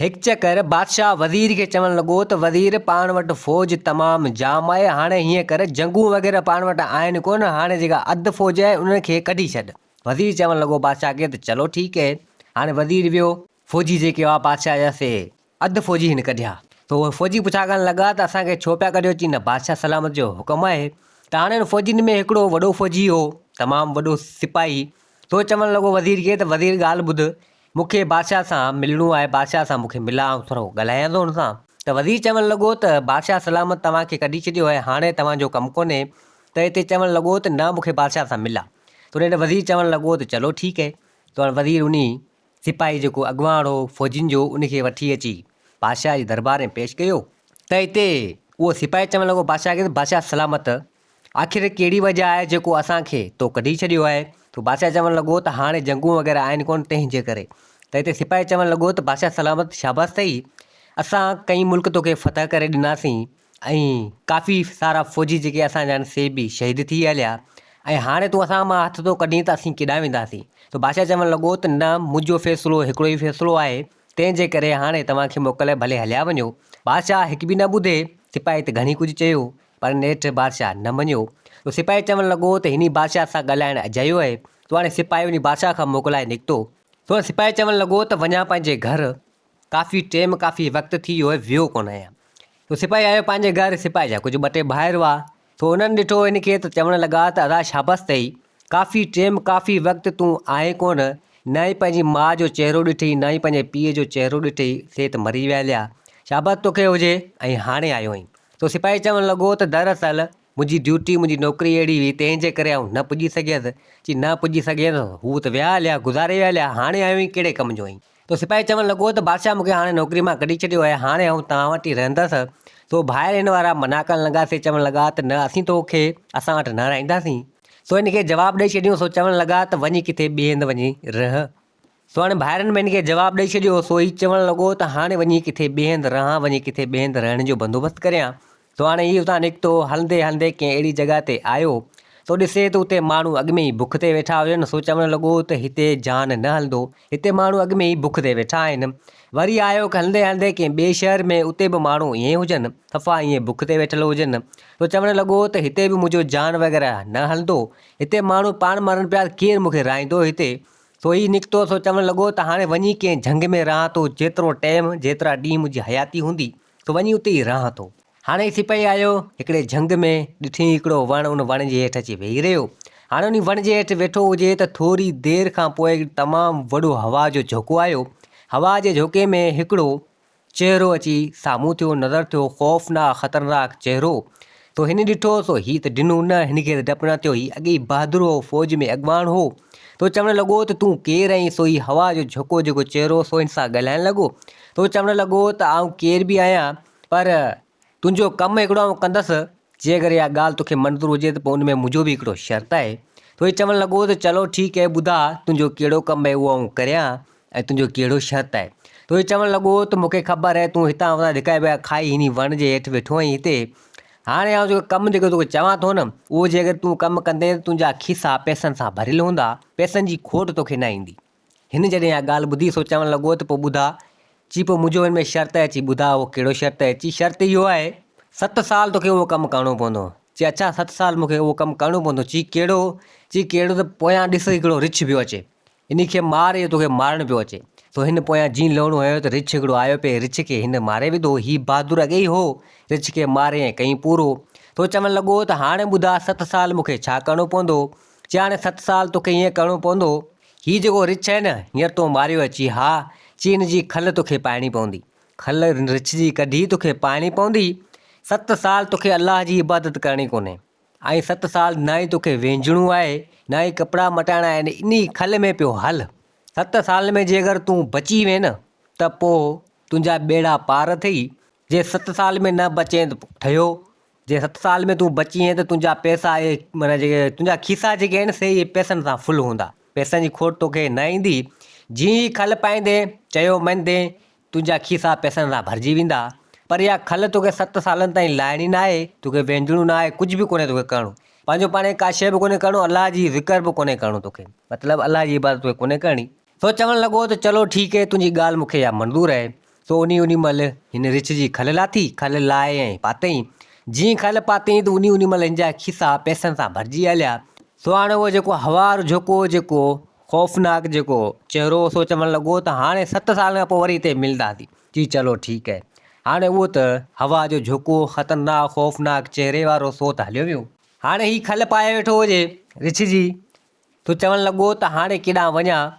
هڪ چڪر بادشاهه وزير کي چوڻ لڳو ته وزير پاڻ وٽ فوج تمام جام آهي هاڻي هيئن ڪر جنگون وغيره پاڻ وٽ آهن ڪونه هاڻي جيڪا اڌ فوج آهي انهن کي ڪڍي ڇڏ. وزير چوڻ لڳو بادشاهه کي ته چلو ٺيڪ اهي. هاڻي وزير ويو فوجي جيڪي هئا بادشاهه جا سي اڌ فوجي هن ڪڍيا. ته اهي فوجي پڇا ڪرڻ لڳا ته اسان کي ڇو پيا ڪڍيو چي نه بادشاهه سلامت جو حڪم آهي ته هاڻي انهن فوجين ۾ هڪڙو وڏو فوجي هو تمام وڏو سپاهي سو چوڻ لڳو وزير کي ته وزير ڳالهه ٻڌ مون کي بادشاهه سان ملڻو آهي، بادشاهه سان مون کي ملاء، آئون ٿورو ڳالهايان ٿو هن سان. ته وزير چوڻ لڳو ته بادشاهه سلامت توهان کي ڪڍي ڇڏيو آهي، هاڻي توهان جو ڪم ڪونهي. ته هتي چوڻ لڳو ته نه مون کي بادشاهه سان ملاء. ته انهيء وزير چوڻ لڳو ته چلو ٺيڪ اهي. ته هاڻي وزير انهي سپاهي جيڪو اڳواڻ هو فوجين جو ان کي وٺي اچي بادشاهه جي دربار ۾ پيش ڪيو. ته هتي اهو سپاهي چوڻ لڳو بادشاهه کي ته بادشاهه سلامت آخر ڪهڙي وجه آهي جيڪو اسان کي تو ڪڍي ڇڏيو آهي؟ ته بادشاهه چوڻ لڳو ته هاڻي جنگون وغيره آهن ڪونه تنهن جي ڪري. ته هتي سپاهي چوڻ لڳو ته بادشاهه سلامت شاباس اٿئي اسان ڪئين ملڪ توکي فتح ڪري ڏناسين ۽ ڪافي سارا فوجي جيڪي اسان جا آهن سي به شهيد ٿي هليا ۽ هاڻي تون اسان مان هٿ ٿو ڪڍين ته اسين ڪيڏانهن وينداسين؟ ته بادشاهه چوڻ لڳو ته نه منهنجو فيصلو هڪڙو ئي فيصلو آهي تنهن جي ڪري هاڻي توهان کي موڪل آهي ڀلي هليا وڃو. بادشاهه هڪ به نه ٻڌي سپاهي ته گهڻي ڪجهه چيو پر نيٺ بادشاهه نه مڃيو. سو سپاهي چوڻ لڳو ته هني بادشاهه سان ڳالهائڻ اجايو آهي. سو هاڻي سپاهي وڃي بادشاهه کان موڪلائي نڪتو. سو هاڻي سپاهي چوڻ لڳو ته وڃان پنهنجي گهر، ڪافي ٽيم ڪافي وقت ٿي ويو آهي ويو ڪونه آهيان. سو سپاهي آيو پنهنجي گهر، سپاهي جا ڪجهه ٻه ٽي ڀائر هئا. سو انهن ڏٺو هن کي ته چوڻ لڳا ته ادا شابس اٿئي، ڪافي ٽيم ڪافي وقت تون آئين ڪونه، نه ئي پنهنجي ماء جو چهرو ڏٺئي نه ئي پنهنجي پيء جو چهرو ڏٺئي، سي ته مري ويا هليا. شابس توکي هجي ۽ هاڻي آيو آهين. سو سپاهي چوڻ لڳو ته دراصل منهنجي ڊيوٽي، منهنجي نوڪري اهڙي هئي، تنهن جي ڪري آئون نه پڄي سگهيس. چي نه پڄي سگهين ته هو ته ويا هليا، گذاري ويا هليا، هاڻي آيو آهين ڪهڙي ڪم جو آهين؟ سو سپاهي چوڻ لڳو ته بادشاهه مون کي هاڻي نوڪري مان ڪڍي ڇڏيو آهي، هاڻي آئون توهان وٽ ئي رهندس. سو ڀائر هن وارا منع ڪرڻ لڳا، سي چوڻ لڳا ته نه اسين تو کي اسان وٽ نه رهائينداسين. سو هن کي جواب ڏئي ڇڏيون، سو چوڻ لڳا ته وڃي ڪٿي ٻئي هنڌ وڃي رهه. سو هاڻي ڀائرن به هن کي جواب ڏئي ڇڏيو، سو هي چوڻ لڳو ته هاڻي وڃي ڪٿي ٻئي هنڌ رهان، وڃي ڪٿي ٻئي هنڌ رهڻ جو بندوبست ڪريان. سو هاڻي هي اتان نڪتو، هلندي هلندي ڪنهن اهڙي جڳهه تي آيو، سو ڏسي ته اتي ماڻهو اڳ ۾ ئي بک تي ويٺا هجن، سو چوڻ لڳو ته هتي جان نه هلندو، هتي ماڻهو اڳ ۾ ئي بک تي ويٺا آهن. وري آيو هلندي هلندي ڪنهن ٻئي شهر ۾، اتي به ماڻهو ائين ئي هجن، صفا ائين بک تي ويٺل هجن. سو چوڻ لڳو ته هتي به منهنجو جان وغيره نه هلندو، هتي ماڻهو پاڻ مرن پيا، ڪير مون کي رهائيندو هتي؟ سو هي نڪتو سو چوڻ لڳو ته هاڻي وڃي ڪنهن جهنگ ۾ رهان ٿو، جيترو ٽيم، جيترا ڏينهن منهنجي حياتي هوندي، سو وڃي اتي ئي رهان ٿو. هاڻي هي سپاهي آيو، هڪڙي جهنگ ۾، ڏٺئين هڪڙو وڻ، ان وڻ جي هيٺ اچي ويهي رهيو. هاڻي انهي وڻ جي هيٺ ويٺو هجي ته ٿوري دير کان پوء هڪ تمام وڏو هوا جو جهوڪو آيو. هوا جي جهوڪي ۾ هڪڙو چهرو اچي سامهون ٿيو، نظر ٿيو، خوفناڪ خطرناڪ چهرو. سو هن ڏٺو، سو هي ته ڊنو نه، هن کي ته ڊپ نه ٿيو، هي اڳي ئي بهادر هو، فوج ۾ اڳواڻ هو. سو چوڻ لڳو ته تون ڪير آهين؟ سو هي هوا جو جهڪو جيڪو چهرو، سو هن سان ڳالهائڻ لڳو. سو چوڻ لڳو ته آئون ڪير به آهيان، پر تنهنجو ڪم هڪڙو آئون ڪندس، جي اگر اها ڳالهه توکي منظور هجي ته پوء ان ۾ منهنجو به هڪڙو شرط آهي. سو هي چوڻ لڳو ته چلو ٺيڪ آهي، ٻڌاء تنهنجو ڪهڙو ڪم آهي، اهو آئون ڪريان. ۽ تنهنجو ڪهڙو شرط آهي؟ تو هي چوڻ لڳو ته مون کي خبر آهي تون هتان هتان ڌڪا پيا کائي هني وڻ جي هيٺ ويٺو آهين هتي هاڻي آئون جيڪو ڪم جيڪو توکي چوان ٿو نه اهو جي اگر تون ڪم ڪندين ته تنهنجا کيسا پئسن سان ڀريل هوندا پئسن جي کوٽ توکي نه ايندي. هن جڏهن اها ڳالهه ٻڌي سو چوڻ لڳو ته پوء ٻڌاء چي پوء منهنجو هن ۾ شرط آهي چي ٻڌاء اهو ڪهڙو شرط آهي چي شرط اهو آهي ست سال توکي اهو ڪم ڪرڻو پوندو چي اڇا ست سال مون کي اهو ڪم ڪرڻو پوندو چي ڪهڙو چي ڪهڙو ته پويان ڏس هڪڙو رڇ پيو اچي انهي کي مار اهو توکي مارڻ پيو اچي. سو هن پويان جين لوڻو هنيو ته رڇ هڪڙو آيو پئي، رڇ کي هن ماري وڌو. هي بهادر اڳي ئي هو، رڇ کي ماري ۽ ڪيائين پورو. سو چوڻ لڳو ته هاڻي ٻڌاء ست سال مون کي ڇا ڪرڻو پوندو؟ چي هاڻي ست سال توکي هيئن ڪرڻو پوندو. هي جيڪو رڇ آهي نه، هينئر تو ماريو آهي. چي ها. چي هن جي کل توکي پائڻي پوندي. کل رڇ جي ڪڍي توکي پائڻي پوندي. ست سال توکي الله جي عبادت ڪرڻي ڪونهي. ۽ ست سال نه ئي توکي وهنجڻو آهي، نه ئي ڪپڙا مٽائڻا آهن، انهي کل ۾ پيو هل. ست سالن ۾ جي اگر تون بچي وئين نه ته پوء تنهنجا ٻيڙا پار اٿئي، جي ست سال ۾ نه بچين ته پوء ٺهيو، جي ست سال ۾ تون بچي وئين ته تنهنجا پئسا اهي معنيٰ جيڪي تنهنجا کيسا جيڪي آهن سي اهي پئسن سان فل هوندا، پئسن جي کوٽ توکي نه ايندي، جيئن ئي کل پائيندين، چيو مڃندين تنهنجا کيسا پئسن سان ڀرجي ويندا، پر اها کل توکي ست سالن تائين لاهڻي ناهي، توکي وهنجڻو ناهي، ڪجهه به ڪونهي توکي ڪرڻو، پنهنجو پاڻ کي ڪا شيء به ڪونهي ڪرڻو، الله جي ذڪر به ڪونهي ڪرڻو توکي، مطلب الله جي عبادت توکي ڪونهي ڪرڻي. سو چوڻ لڳو ته چلو ٺيڪ هي، تنهنجي ڳالهه مون کي اها منظور آهي. سو انهي انهي مهل هن رڇ جي کل لاٿي، کل لاهي ۽ پاتئين. جيئن کل پاتئين ته انهي انهي مهل هن جا کيسا پئسن سان ڀرجي هليا. سو هاڻي اهو جيڪو هوا وارو جهوڪو هو، جيڪو خوفناڪ جيڪو چهرو هو، سو چوڻ لڳو ته هاڻي ست سالن کان پوء وري هتي ملنداسين. چي چلو ٺيڪ اهي. هاڻي اهو ته هوا جو جهوڪو، خطرناڪ خوفناڪ چهري وارو سو ته هليو ويو. هاڻي هي کل پائي ويٺو هجي رڇ جي. سو چوڻ لڳو ته هاڻي ڪيڏانهن وڃان؟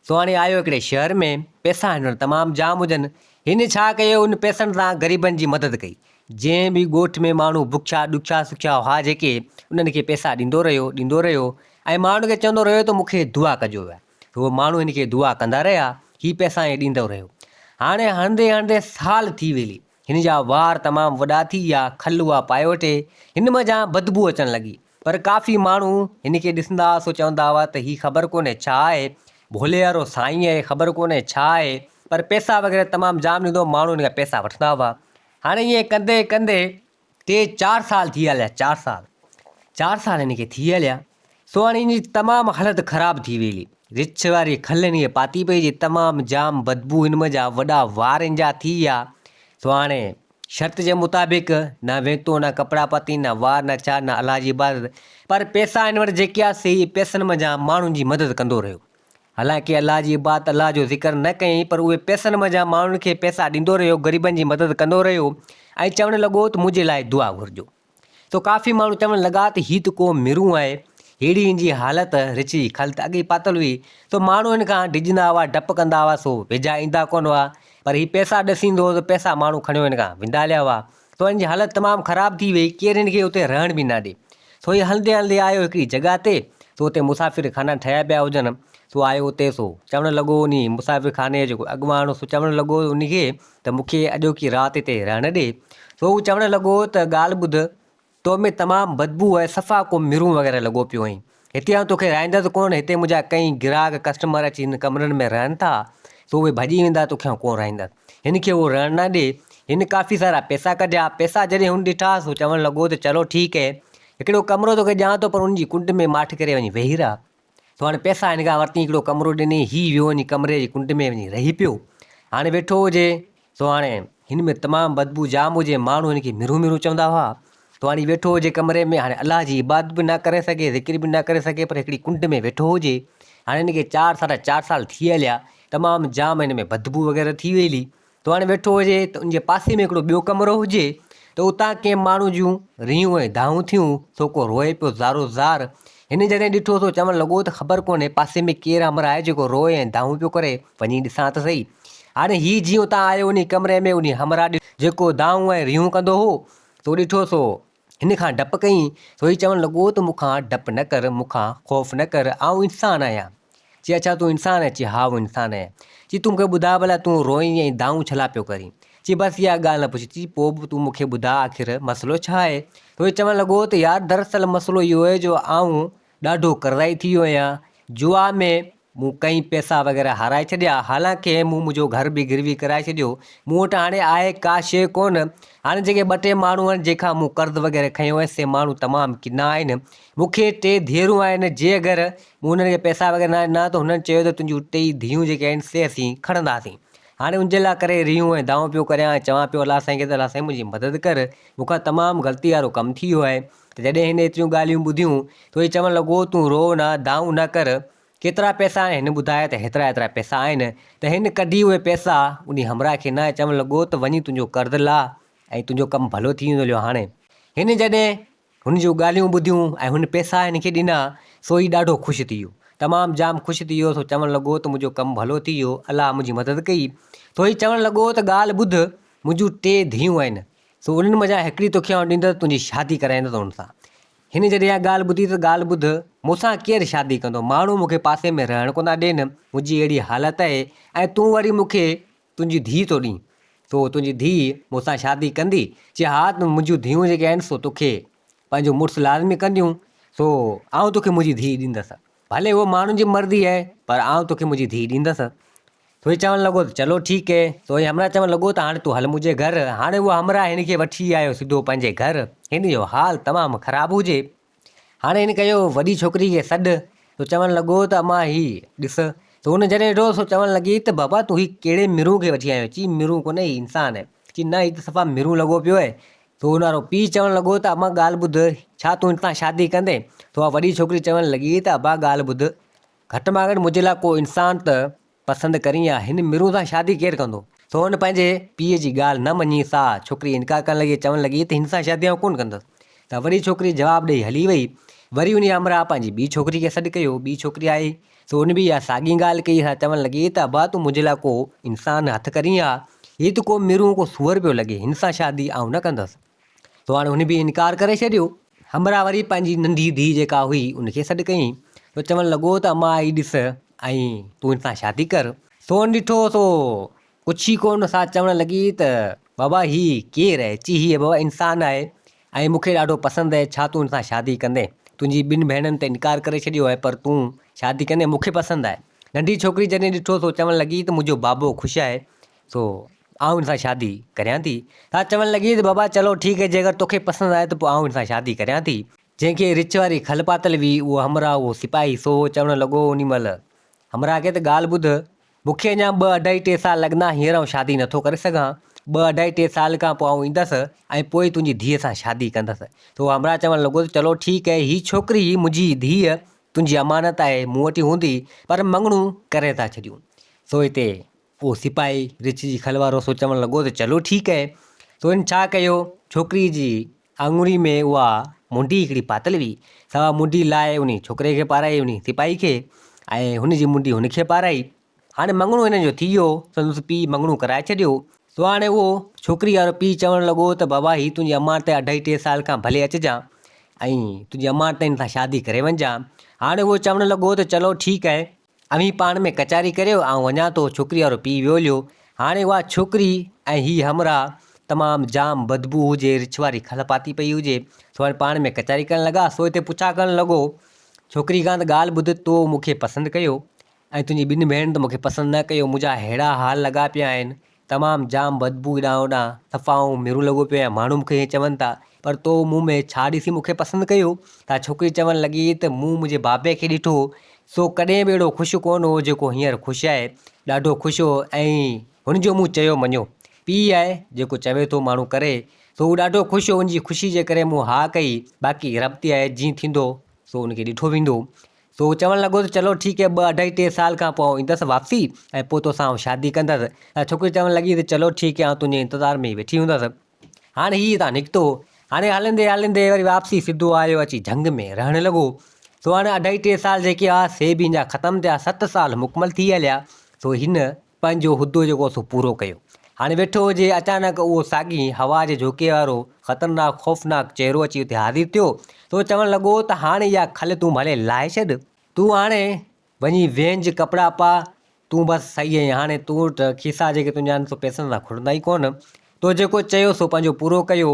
سو هاڻي آيو هڪڙي شهر ۾، پئسا هن وٽ تمام جام هجن. هن ڇا ڪيو، ان پئسن سان غريبن جي مدد ڪئي. جنهن به ڳوٺ ۾ ماڻهو بکيا ڏکيا سکيا هئا جيڪي، انهن کي پئسا ڏيندو رهيو، ڏيندو رهيو ۽ ماڻهن کي چوندو رهيو ته مون کي دعا ڪجو. هو ماڻهو هن کي دعا ڪندا رهيا، هي پئسا ائين ڏيندو رهيو. هاڻي هڻندي هڻندي سال ٿي ويلي. هن جا وار تمام وڏا ٿي ويا، کل اها پايو وٺي، هن منجهان بدبوء اچڻ لڳي. پر ڪافي ماڻهو هن کي ڏسندا هئا سو چوندا هئا ته هي خبر ڪونهي ڇا آهي، ڀولي وارو سائين آهي، خبر ڪونهي ڇا آهي، پر پئسا وغيره تمام جام ڏيندو هو، ماڻهو هن کان پئسا وٺندا هئا. هاڻي ائين ڪندي ڪندي ٽي چار سال ٿي هليا، چار سال، چار سال هن کي ٿي هليا، سو هاڻي هن جي تمام حالت خراب ٿي ويئي. رڇ واري کل هن کي پاتي پئي جي تمام جام بدبوء هن منجهان، وڏا وار هن جا ٿي ويا، سو هاڻي شرط جي مطابق نه ويتو نه ڪپڙا پاتي نه وار نه ڇا نه الله جي عبادت پر پئسا هن وٽ جيڪي آ سي پئسن منجهان ماڻهن جي مدد ڪندو رهيو. حالانڪه الله جي عبادت الله جو ذڪر نه ڪيائين پر اهي پئسن منجهان ماڻهن کي پئسا ڏيندو رهيو غريبن جي مدد ڪندو رهيو ۽ چوڻ لڳو ته منهنجي لاء دعا گهرجو. سو ڪافي ماڻهو چوڻ لڳا ته هي ته ڪو مرون آهي، ههڙي هن جي حالت، رڇ جي کل ته اڳ ئي پاتل هئي، سو ماڻهو هن کان ڊڄندا هئا، ڊپ ڪندا هئا، سو ويجها ايندا ڪونه هئا، پر هي پئسا ڏسيندو هو ته پئسا ماڻهو کڻيو هن کان ويندا هليا هئا، سو هن جي حالت تمام خراب ٿي وئي، ڪير هن کي اتي رهڻ به نه ڏي. سو هي هلندي هلندي آيو هڪڙي جڳهه تي، سو اتي مسافر خانا ٺهيا پيا هجن، سو آيو اتي سو چوڻ لڳو انهي مسافر خاني جو جيڪو اڳواڻ هو سو چوڻ لڳو انهي کي ته مون کي اڄوڪي رات هتي رهڻ ڏي. سو هو چوڻ لڳو ته ڳالهه ٻڌ، تو ۾ تمام بدبوء ۽ صفا ڪو مرون وغيره لڳو پيو آهين. هتي آئون توکي رهائيندس ڪونه، هتي منهنجا ڪئين گراهڪ، ڪسٽمر، اچي هن ڪمرن ۾ رهن ٿا، سو اهي ڀڄي ويندا، توکي آئون ڪونه رهائيندس. هن کي اهو رهڻ نه ڏي. هن ڪافي سارا پئسا ڪڍيا. پئسا جڏهن هن ڏٺا، سو چوڻ لڳو ته چلو ٺيڪ هي، هڪڙو ڪمرو توکي ڏيان ٿو، پر ان جي ڪنڊ ۾ ماٺ ڪري وڃي ويهي رهه. سو هاڻي پئسا هن کان ورتي هڪڙو ڪمرو ڏني هي ويو وڃي ڪمري جي ڪنڊ ۾ وڃي رهي پيو هاڻي ويٺو هجي سو هاڻي هن ۾ تمام بدبو جام هجي ماڻهو هن کي مرون مرون چوندا هئا سو هاڻي ويٺو هجي ڪمري ۾ هاڻي الله جي عبادت به نه ڪري سگهي ذڪر به نه ڪري سگهي پر هڪڙي ڪنڊ ۾ ويٺو هجي هاڻي هن کي چار ساڍا چار سال ٿي هليا تمام جام هن ۾ بدبو وغيره ٿي وئي هلي ته هاڻي ويٺو هجي ته ان جي پاسي ۾ هڪڙو ٻيو ڪمرو هجي ته اتان ڪنهن ماڻهو جون ريهون ۽ دانهون ٿيون سو ڪو روئي پيو زارو زار. هن جڏهن ڏٺو سو چوڻ لڳو ته خبر ڪونهي پاسي ۾ ڪير همراهه آهي جيڪو روئي ۽ دانهون پيو ڪري، وڃي ڏسان ته سهي. هاڻي هي جيئن اتان آيو انهي ڪمري ۾ انهي همراهه ڏٺو جيڪو دانهون ۽ ريهون ڪندو هو سو ڏٺو سو هن کان ڊپ ڪئين، سو هي چوڻ لڳو ته مون کان ڊپ نه ڪر، مون کان خوف نه ڪر، آئون انسان آهيان. چي اڇا تون انسان آهين؟ چي ها آئون انسان آهيان. چي تون مون کي ٻڌاء ڀلا تون روئين ۽ دانهون ڇلا پيو ڪرين؟ چي بس اها ڳالهه نه پڇ. چي پوء به تون مون کي ٻڌاء آخر مسئلو ڇا آهي؟ سو هي چوڻ لڳو ته يار دراصل مسئلو اهو آهي جو آئون ڏاڍو قرضائي ٿي ويو آهيان، جوا ۾ مون ڪئين پئسا وغيره هارائي ڇڏيا، حالانڪه مون منهنجو گهر به گروي ڪرائي ڇڏيو، مون وٽ هاڻي آهي ڪا شيء ڪونه، هاڻي جيڪي ٻه ٽي ماڻهو آهن جنهن کان مون قرض وغيره کنيو آهي سي ماڻهو تمام ڪنا آهن، مون کي ٽي ڌيئرون آهن، جي اگر مون انهن کي پئسا وغيره نه ڏنا ته هنن چيو ته تنهنجون ٽيئي ڌيئون جيڪي آهن سي اسين کڻنداسين. هاڻي ان جي لاء ڪري ريهون ۽ دانهون پيو ڪريان ۽ چوان پيو الله سائين کي ته الله سائين منهنجي مدد ڪر، مون کان تمام غلطي وارو ڪم ٿي ويو آهي. ته جڏهن هن ايتريون ڳالهيون ٻڌيون ته هي چوڻ لڳو تون روء نه، دانهون نه ڪر، ڪيترا پئسا آهن؟ هن ٻڌايو ته هيترا هيترا پئسا آهن ته هن ڪڍي اهي پئسا انهي همراهه کي ڏنا ۽ چوڻ لڳو ته وڃي تنهنجو قرض لاهه ۽ تنهنجو ڪم ڀلو ٿي ويندو هليو هاڻي هن جڏهن هن جون ڳالهيون ٻڌيون ۽ هن پئسا هن کي ڏنا سو هي ڏاڍو خوش ٿي ويو تمام جام خوش ٿي ويو سو چوڻ لڳو ته منهنجو ڪم ڀلو ٿي ويو الله منهنجي مدد ڪئي سو هي چوڻ لڳو ته ڳالهه ٻڌ منهنجون ٽي ڌيئون آهن سو انهن منجهان هڪڙي توکي آئون ڏيندس، تنهنجي شادي ڪرائيندس ان سان. هن جڏهن اها ڳالهه ٻڌي ته ڳالهه ٻڌ، مون سان ڪير شادي ڪندو؟ ماڻهو مون کي پاسي ۾ رهڻ ڪونه ٿا ڏين، منهنجي اهڙي حالت آهي ۽ تون وري مون کي تنهنجي ڌيء ٿو ڏين. سو تنهنجي ڌيء مون سان شادي ڪندي؟ چي ها، منهنجون ڌيئون جيڪي آهن سو توکي پنهنجو مڙس لازمي ڪنديون، سو آئون توکي منهنجي ڌيء ڏيندس. ڀلي اهو ماڻهن جي مرضي آهي، پر آئون توکي منهنجي ڌيء ڏيندس. سو هي چوڻ لڳو ته چلو ٺيڪ هي. سو هي همراهه چوڻ لڳو ته هاڻي تون هل منهنجي گهر. هاڻي اهو همراهه هن کي وٺي آيو سڌو پنهنجي گهر. هن جو حال تمام خراب هجي. هاڻي هن ڪيو وڏي ڇوڪري کي سڏ. سو چوڻ لڳو ته امان هي ڏس. ته هن جڏهن ڏٺو سو چوڻ لڳي ته بابا تون هي ڪهڙي مرون کي وٺي آيو آهين؟ چي مرون ڪونهي هي انسان آهي. چي نه هي ته صفا مرون لڳو پيو آهي. سو هن وارو پيء چوڻ لڳو ته امان ڳالهه ٻڌ، ڇا تون هن سان شادي ڪندين؟ ته اها وڏي ڇوڪري چوڻ لڳي ته ابا ڳالهه ٻڌ، گهٽ مان گهٽ منهنجي لاء ڪو انسان ته پسند ڪرين ها، هن مرون سان شادي ڪير ڪندو؟ سو هن پنهنجي پيء جي ڳالهه نه مڃي سا ڇوڪري انڪار ڪرڻ لڳي چوڻ لڳي ته هن سان شادي آئون ڪونه ڪندس. ته وڏي ڇوڪري جواب ڏئي هلي وئي. وري انهي همراهه پنهنجي ٻي ڇوڪري کي سڏ ڪيو. ٻي ڇوڪري آئي سو ان به اها ساڳي ڳالهه ڪئي سا چوڻ لڳي ته ابا تون منهنجي لاء ڪو انسان هٿ ڪرين ها، هي ته ڪو مرون ڪو سوئر پيو لڳي، هن سان شادي آئون نه ڪندس. سو هاڻي هن به انڪار ڪري ڇڏيو. همراهه وري پنهنجي ننڍي ڌيء جيڪا هئي ان کي سڏ ڪيائين. سو چوڻ لڳو ته امان هي ڏس ۽ تون هن سان شادي ڪر. سو هن ڏٺو سو پڇي ڪونه سا چوڻ لڳي ته بابا هي ڪير آهي؟ چي هيء بابا انسان آهي ۽ مون کي ڏاڍو پسند آهي، ڇا تون هن سان شادي ڪندين؟ تنهنجي ٻن ڀيڻن ته انڪار ڪري ڇڏيو آهي پر تون شادي ڪندين؟ مون کي پسند آهي. ننڍي ڇوڪري جڏهن ڏٺو سو چوڻ لڳي ته منهنجو بابو خوش آهي سو آئون هن سان شادي ڪريان ٿي. سا چوڻ لڳي ته بابا چلو ٺيڪ آهي جيڪر توکي پسند آهي ته پوء آئون هن سان شادي ڪريان ٿي. جنهن کي رڇ واري کل پاتل هئي اهو همراهه اهو سپاهي سو چوڻ لڳو انهي مهل همراهه کي ته ڳالهه ٻڌ مون کي اڃا ٻه اڍائي ٽي سال لڳندا، هينئر آئون شادي نٿو ڪري سگهان. ٻه اڍائي ٽي سال کان پوء آئون ايندس ۽ پوء تنهنجي ڌيء سان شادي ڪندس. ته اهو همراهه چوڻ لڳو ته چلو ٺيڪ آهي، هي ڇوڪري منهنجي ڌيء تنهنجي امانت آهي، مون وٽ ئي هوندي، پر مڱڻو ڪري ٿا ڇڏيون. سو هتي اهو سپاهي رڇ جي کل وارو سو چوڻ لڳو ته چلو ٺيڪ آهي. سو هن ڇا ڪيو، ڇوڪري جي آڱري ۾ اها منڊي هڪڙي پاتل هئي، سا منڊي لاهي انهي ڇوڪري کي پارائي، انهي سپاهي کي، ۽ هن جي منڊي هن کي پارائي. هاڻي مڱڻو هنن جو ٿي ويو، سندس پيء مڱڻو ڪرائي ڇڏيو. سو هاڻي اهو ڇوڪري وارو پيء چوڻ لڳو ته بابا هي تنهنجي امان ته اڍائي ٽي سال کان ڀلي اچجان ۽ تنهنجي امان ته هن سان شادي ڪري وڃجان. هاڻي اهو چوڻ لڳو ته چلو ٺيڪ آهي. اوهين پاڻ ۾ ڪچهري ڪريو، آئون وڃان ٿو. ڇوڪري وارو پيء ويو هليو. هاڻي اها ڇوڪري ۽ هي همراهه تمام جام بدبوء هجي، رڇ واري کل پاتي پئي هجي، سو هاڻي پاڻ ۾ ڪچهري ڪرڻ لڳا. سو هتي پڇا ڪرڻ لڳو ڇوڪري کان ته ڳالهه ٻڌ، تو مون کي پسند ڪيو ۽ تنهنجي ٻن ڀيڻن ته مون کي پسند نه ڪيو، منهنجا ههڙا حال لڳا پيا آهن، تمام جام بدبوء هيڏانهن هوڏانهن، صفا آئون ميرو لڳو پيو آهيان، ماڻهو مون کي ائين چون ٿا، پر تو مون ۾ ڇا ڏسي مون کي پسند ڪيو؟ ته ڇوڪري چوڻ لڳي ته مون منهنجي بابي کي ڏٺو، سو ڪڏهن به اهڙو خوش ڪونه هو جيڪو هينئر خوش آهي، ڏاڍو خوش هو ۽ هن جو مون چيو مڃيو. پيء آهي، جيڪو چوي ٿو ماڻهو ڪري، سو هو ڏاڍو خوش هو، ان جي خوشي جي ڪري مون ها ڪئي، باقي رب تي آهي، جيئن ٿيندو سو ان کي ڏٺو ويندو. سو هو چوڻ لڳو ته چلو ٺيڪ آهي ٻه اڍائي ٽي سال کان پوء آئون ايندس واپسي ۽ پوء توسان آئون شادي ڪندس. ته ڇوڪري چوڻ لڳي ته چلو ٺيڪ آهي آئون تنهنجي انتظار ۾ ئي ويٺي هوندس. هاڻي هي هتان نڪتو. هاڻي هلندي هلندي وري واپسي سڌو آيو اچي جهنگ ۾ رهڻ لڳو. سو هاڻي اڍائي ٽي سال جيڪي هئا سي به هن جا ختم ٿيا ست سال مڪمل ٿي هليا. سو هن پنهنجو عهدو جيڪو هو سو پورو ڪيو. هاڻي ويٺو هجي، اچانڪ اهو ساڳي هوا جي جهوڪي وارو خطرناڪ خوفناڪ چهرو اچي اتي حاضر ٿيو. سو چوڻ لڳو ته هاڻي اها کل تون ڀلي لاهي ڇڏ. تون هاڻي وڃي وهنج ڪپڙا پاء، تون بس صحيح آهين، هاڻي تون وٽ کيسا جيڪي تنهنجا آهن سو پئسن سان کڙندا ئي ڪونه. تو جيڪو چيو سو پنهنجو پورو ڪيو.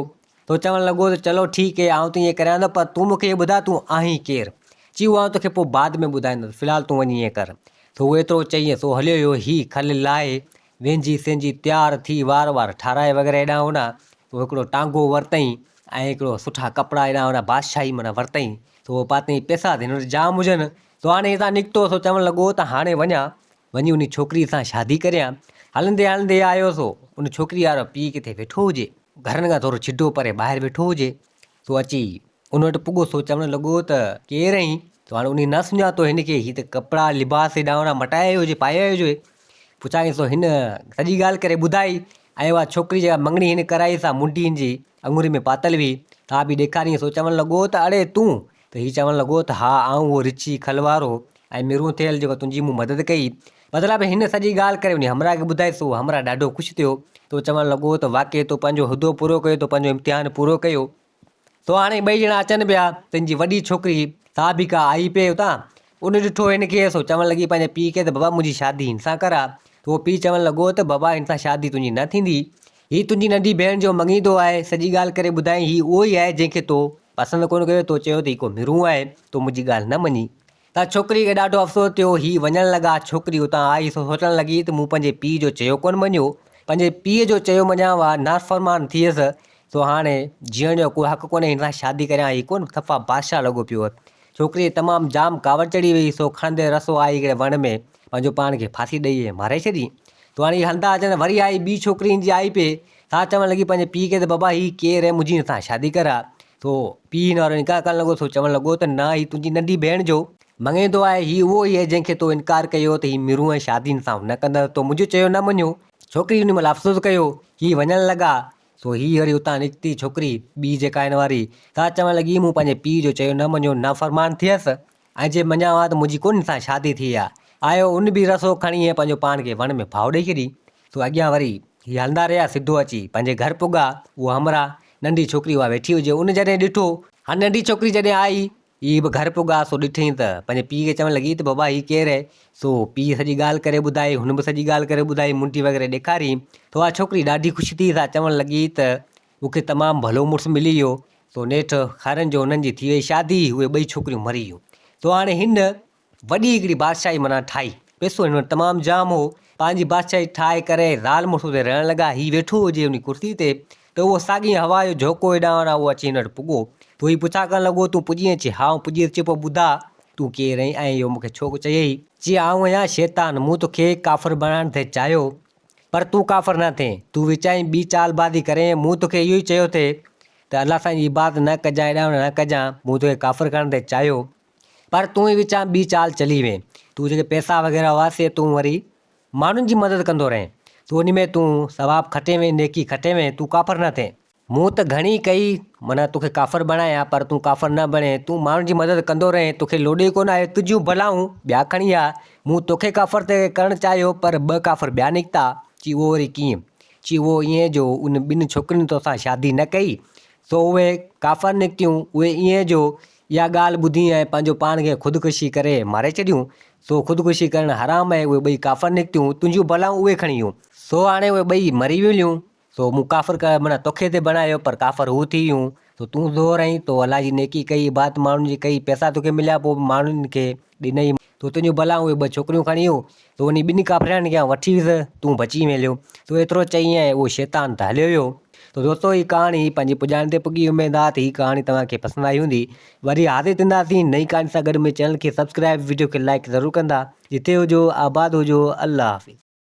سو چوڻ لڳو ته چلو ٺيڪ اهي آئون ته ائين ڪريان ٿو پر تون مون کي اهو ٻڌاء تون آهين ڪير؟ چي اهو آئون توکي پوء بعد ۾ ٻڌائيندس في الحال تون وڃي ائين ڪر. سو هو ايترو چئي سو هليو ويو هي کل لاهي وينجهي سينجهي تيار ٿي وار وار ٺاراهي وغيره هيڏانهن هوڏانهن سو هڪڙو ٽانگو ورتائين ۽ هڪڙو سٺا ڪپڙا هيڏانهن هوڏانهن بادشاهي معنيٰ ورتائين سو اهو پاتائين پئسا ته هن وٽ جام هجن سو هاڻي هتان نڪتو سو چوڻ لڳو ته هاڻي وڃان وڃي ان ڇوڪري سان شادي ڪريان. هلندي هلندي آيو سو ان ڇوڪري وارو پيء ڪٿي ويٺو هجي. گهرن کان ٿورو ڇڊو پري ٻاهر ويٺو هجي. سو اچي ان وٽ پڳو سو چوڻ لڳو ته ڪير آهين؟ سو هاڻي انهي نه سڃاتو هن کي، هي ته ڪپڙا لباس هيڏانهن هوڏانهن مٽائي آيو هجي، پائي آيو هجي. پڇاڻي سو هن سڄي ڳالهه ڪري ٻڌائي ۽ اها ڇوڪري جيڪا مڱڻي هن ڪرائي سا منڊي هن جي اڱري ۾ پاتل هئي، سا به ڏيکاريائين. سو چوڻ لڳو ته اڙي تون؟ ته هي چوڻ لڳو ته ها آئون اهو رڇي کل وارو ۽ مرون ٿيل جيڪو تنهنجي مون مدد ڪئي. مطلب هن سڄي ڳالهه ڪري انهي همراهه کي ٻڌائي سو همراهه ڏاڍو خوش ٿيو ته چوڻ لڳو ته واقعي تو پنهنجو عهدو پورو ڪيو تو پنهنجو امتحان پورو ڪيو. سو هاڻي ٻئي ڄڻا اچن پيا تن جي وڏي ڇوڪري سا به ڪا آئي پئي اتان ان ڏٺو هن کي سو چوڻ لڳي پنهنجي پيء کي ته بابا منهنجي شادي هن سان ڪراء ته اهو پيء چوڻ لڳو ته بابا هن سان شادي تنهنجي نه ٿيندي هي تنهنجي ننڍي ڀيڻ جو مڱيندو آهي سڄي ڳالهه ڪري ٻڌائين هي اهو ئي آهي جنهن کي تو پسند ڪونه ڪيو، تو چيو ته هي ڪو مرون آهي، تو منهنجي ڳالهه نه مڃي. ته ڇوڪري کي ڏاڍو افسوس ٿيو، هي وڃڻ لڳا، ڇوڪري اتان آئي سو سوچڻ لڳي ته مون پنهنجي پيء جو چيو ڪونه مڃيو، پنهنجي پيء جو چيو مڃان ها، نافرمان ٿيس، سو هاڻي جيئڻ جو ڪو حق ڪونهي، هن سان شادي ڪريان هي ڪونه صفا بادشاهه لڳو پيو هو. ڇوڪريء تي تمام جام ڪاوڙ چڙهي وئي، سو کڻندي رسو آئي هڪڙي وڻ ۾ پنهنجو پاڻ کي ڦاسي ڏئي ۽ ماري ڇڏي. تو هاڻي هي هلندا اچن وري آئي ٻي ڇوڪري هن جي آئي پئي سا چوڻ لڳي پنهنجي پيء کي ته بابا هي ڪير آهي منهنجي هن سان شادي ڪراء. سو پيء هن وارو انڪار ڪرڻ لڳو سو چوڻ لڳو ته نه هي تنهنجي ننڍي ڀيڻ جو مڱيندو آهي هي اهو ئي آهي جنهن کي تو انڪار ڪيو ته هي مرون ۽ شادي هن سان نه ڪندس تو منهنجو چيو نه مڃيو. ڇوڪري ان مهل افسوس ڪيو هي وڃڻ لڳا سو هي وري اتان نڪتي ڇوڪري ٻي جيڪا هن واري سا چوڻ لڳي مون پنهنجي پيء جو چيو نه مڃيو نافرمان ٿيس ۽ جي مڃان ها ته منهنجي ڪو هن سان شادي ٿئي ها. آيو ان به رسو کڻي ۽ پنهنجو پاڻ کي وڻ ۾ ڦاهو ڏئي ڇڏي. سو اڳيان وري هي هلندا رهيا سڌو اچي پنهنجي گهر پڳا. اهو همراهه ننڍي ڇوڪري اها ويٺي هجي ان جڏهن ڏٺو. هاڻي ننڍي ڇوڪري جڏهن آئي هي به گهر پڳا سو ڏٺئين ته پنهنجي پيء کي چوڻ لڳي ته بابا هي ڪير آهي؟ سو پيء سڄي ڳالهه ڪري ٻڌائي هن به سڄي ڳالهه ڪري ٻڌائي منڊي وغيره ڏيکاري ته اها ڇوڪري ڏاڍي خوش ٿي سا چوڻ لڳي ته مون کي تمام ڀلو مڙس ملي ويو. سو نيٺ خيرن جو هنن جي ٿي وئي شادي. اهي ٻئي ڇوڪريون مري ويون. سو هاڻي هن وڏي هڪڙي بادشاهي معنيٰ ٺاهي. پئسو هن وٽ تمام جام هو. پنهنجي بادشاهي ٺاهي ڪري زال مڙس اتي رهڻ لڳا. هي ويٺو هجي انهي ڪرسي تي ته اهو ساڳي هوا جو جهوڪو هيڏانهن هوڏانهن اهو اچي هن وٽ پڳو. سو هي پڇا ڪرڻ لڳو، تون پڄين؟ چي، ها آئون پڄيس. چي، پوء ٻڌاء تون ڪير آهين ۽ اهو مون کي ڇو چيئي؟ چي، آئون آهيان شيطان. مون توکي ڪافر بڻائڻ ٿي چاهيو. پر تون ڪافر نه ٿين، تون وچائين ٻي چالبازي ڪرين، مون توکي اهو ئي چيو ٿي ته الله سائين جي عبادت نه ڪجان ايڏانهن نه ڪجان، مون توکي ڪافر ڪرڻ ٿي چاهيو، پر تون ئي وچان ٻي چال چلي وئين، تون جيڪي پئسا وغيره هئا سي تون وري ماڻهن جي مدد ڪندو رهين، تون انهي ۾ تون ثواب کٽين وئين، نيڪي کٽين وئين، تون ڪافر نه ٿين. مون ته گهڻي ڪئي، معنيٰ توکي ڪافر بڻايان، پر تون ڪافر نه بڻين، تون ماڻهن جي مدد ڪندو رهين، توکي لوڏي ڪونه آيو، تنهنجيون بلائون ٻيا کڻي آيا، مون توکي ڪافر ته ڪرڻ چاهيو، پر ٻه ڪافر ٻيا نڪتا، چي اهو وري ڪيئن؟ چي اهو ائين جو ان ٻن ڇوڪرين توسان شادي نه ڪئي، سو اهي ڪافر نڪتيون، اهي ائين جو اها ڳالهه ٻڌي ۽ پنهنجو پاڻ کي خودڪشي ڪري ماري ڇڏيون، سو خودڪشي ڪرڻ حرام آهي، اهي ٻئي ڪافر نڪتيون، تنهنجيون بلائون اهي کڻي ويون. سو هاڻي اهي ٻئي مري ويون. سو مون ڪافر ڪ معنيٰ توکي ٿي بڻايو پر ڪافر هو ٿي ويون سو تون زور آهين تو الله جي نيڪي ڪئي عبادت ماڻهن جي ڪئي پئسا توکي مليا پوء به ماڻهن کي ڏنئي تو تنهنجون بلائون اهي ٻه ڇوڪريون کڻي ويون تو انهي ٻنهي ڪافرياڻين کي آئون وٺي ويس تون بچي ويليو تو ايترو چئي ۽ اهو شيطان ته هليو ويو تو دوستو هي ڪهاڻي پنهنجي پڄاڻي تي پڳي اميد آ ته هي ڪهاڻي توهان کي پسند آئي هوندي وري حاضر ٿينداسين نئين ڪهاڻي سان گڏ منهنجي چينل کي سبسڪرائب وڊيو کي لائڪ ضرور ڪندا جتي هجو آباد هجو الله حافظ.